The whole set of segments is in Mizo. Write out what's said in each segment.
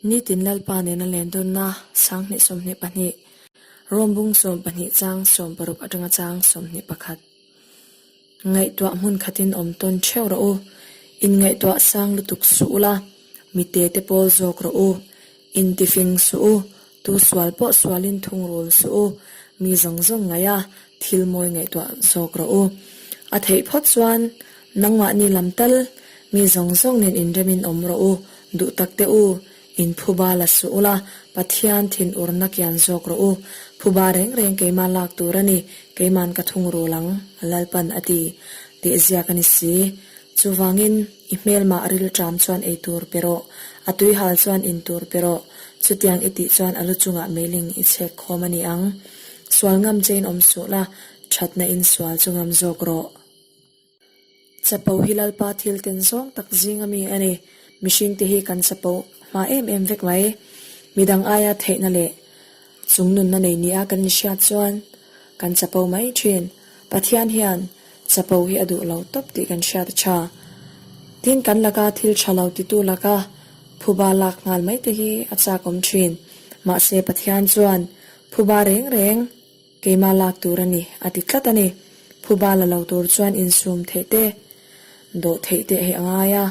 Nitin Lalpa nena len dunna 2022, Rawmbung 12 chang 60 atanga chang 21. Ngaihtuah hmun khatin awm tawn theuh rawh u, inngaihtuah sang lutuk suh ula, mite te pawl zawk rawh u, intifing suh u, tu sual pawh sualin thungrul suh u, mi zawng zawng ngaih a, thil mawi ngaihtuah zawk rawh u. A theih phawt chuan nangmahni lam tal, mi zawng zawng nen inremin awm rawh u, duh tak teh u, in phuba la suh ula, Pathian thinurna kian zawk rawh u. Phuba reng reng keimah lak tur a ni, keiman ka thungrul ang, Lalpan a ti, tih ziak a ni si. Chuvangin, i hmelmah rilṭam chuan ei tur pe rawh, a tuihal chuan in tur pe rawh, chutiang i tih chuan a lu chungah meiling i chhek khawm a ni ang. Sual ngam chein awm suh la, ṭhatna in sual chu ngam zawk rawh. Chapo hi Lalpa thil ten zawng tak zing a mi a ni. Mihring te hi kan chapo hma em em vek mai. Midang aia theihna leh chung nunna nei nia kan inhriat chuan kan chapo mai thin. Pathian hian chapo hi a duh lo tawp tih kan hriat a tha. Tin kan laka thil tha lo titu laka phuba lak nghal mai te hi a chak awm thin. Mahse Pathian chuan phuba reng reng Keimah lak tur a ni, a ti tlat a ni. Phuba la lo tur chuan insum theih te, dawh theih te hi a ngai a.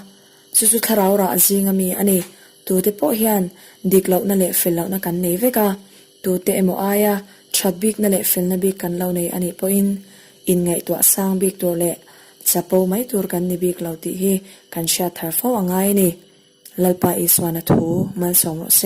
Chu chu thlarau rah zing a mi a ni. Tute pawh hian dik lohna leh fel lohna kan nei vek a. Tute emaw aia that bikna leh felna bik kan lo nei a nih pawhin inngaihtuah sang bik tur leh chapo mai tur kan ni bik lo tih hi kan hriat thar fo a ngai a ni. Lalpa Isuana thu malsawm rawh se.